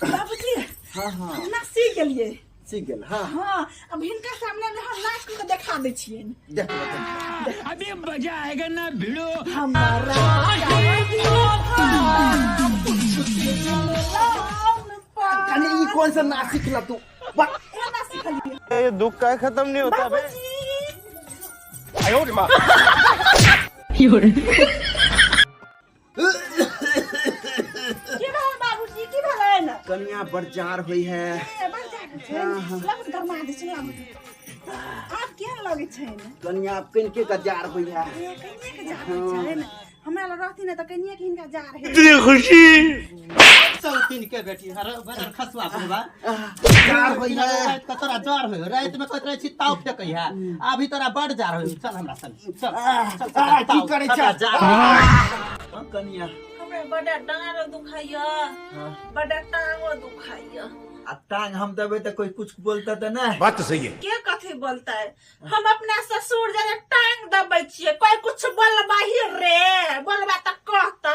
बाबूजी। हाँ हाँ। हम ना सीख गेलिए। सीख गेल। हाँ हाँ, अब हिनका सामने में हम नाच के देखा दै छियनि। देख देख। अभी मजा आएगा ना भिड़ो। हमारा कनी ई कौन सा नाच सीखला तू? वाह। एना सिखलिए। ये दुख का खत्म नहीं होता बे। बाबूजी। की भेल बाबूजी, की भेलनि? कनिया बड़ जार होई है। ए, बड़ जाड़ छै। लगत गरमा दै छै, लागत। आब केहन लगै छनि? कनिया आब कनिके के जार होई है। ए, कनिए के जार होइ छनि। हमरा लग रहथिन ने तऽ कनिए के हिनका जार है। सौतीन के बेटी हर बदर खसुआ बुढ़वा जार होई है। राति के तोरा जार होय, राति में कहैत रहै छी ताव फेकै है, अभी तोरा बड जार होय। चल हमरा संग चल। चल, चल, आ, की ताव, करै हमरा छै? जार। हाँ, कनिया। हमरा बड़ा डाँड़ो दुखाइया, बड़ा टांगो दुखाइया। आ टांग हम देबै तऽ कोई कुछ बोलता तऽ नहीं? बात तो सही है। के कथी बोलता है? हम अपना ससुर जरे टांग दबै छियै, कोई कुछ बोलबा ही रे बोलबा तऽ कहता।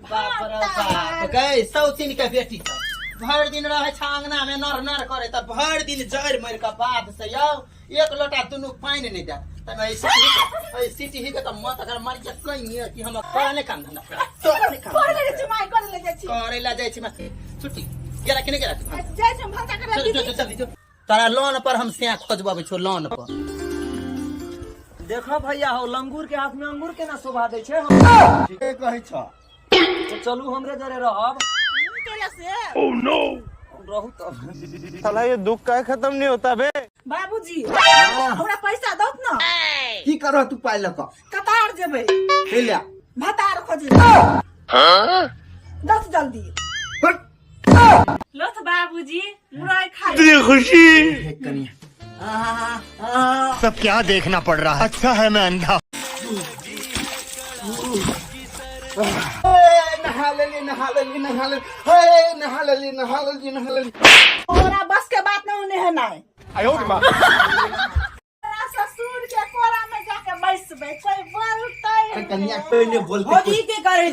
बाप रे बाप, गै सौतीन के बेटी सब भरि दिन रहै छै अंगना में नर नर करे, तऽ भरि दिन जड़ि मरि के बाद से यौ एक लोटा दुनू पानि नहि देत। तमे एहि सिटी ही के तऽ मत अगर मरि जा कहीं कि हम तोरा नहि काम धंधा, तोरा नहि काम। करे ले जाइ छी माय, करे ले जाइ छी। करे ला जाइ छी मैं। छुट्टी गेला कि नहि गेला? जाइ छी हम भनसा करे। चल चल जल्दी जो, तोरा लोन पर हम सैं खोजबाबै छौ लोन पर। देखो भैया हो, लंगूर के हाथ में अंगूर केना शोभा दै छै। हम ठीके कहै छ। तो चलू हमरे जरे रहब। केला से रहू तब। साला ये दुख का खत्म नहीं होता बे। बाबूजी, हमरा पैसा दौत न। की करह तू पाइ लऽ कऽ? कतार जेबै। कैला? भतार खोजे। दस जल्दी। हट। लोथ बाबूजी, मुरई खा। हे कनिया, आ, आ, सब क्या देखना पड़ रहा है, अच्छा है मैं अंधा। हे, नहा लेली, नहा लेली, नहा लेली, हे नहा लेली, नहा लेली, नहा लेली। तोरा बस के बात नहीं होने है नाय। तोरा ससुर के कोरा में जाके बैसबै, कोई बोलतै? कनिया कोई नहीं बोलते। भौजी के करे।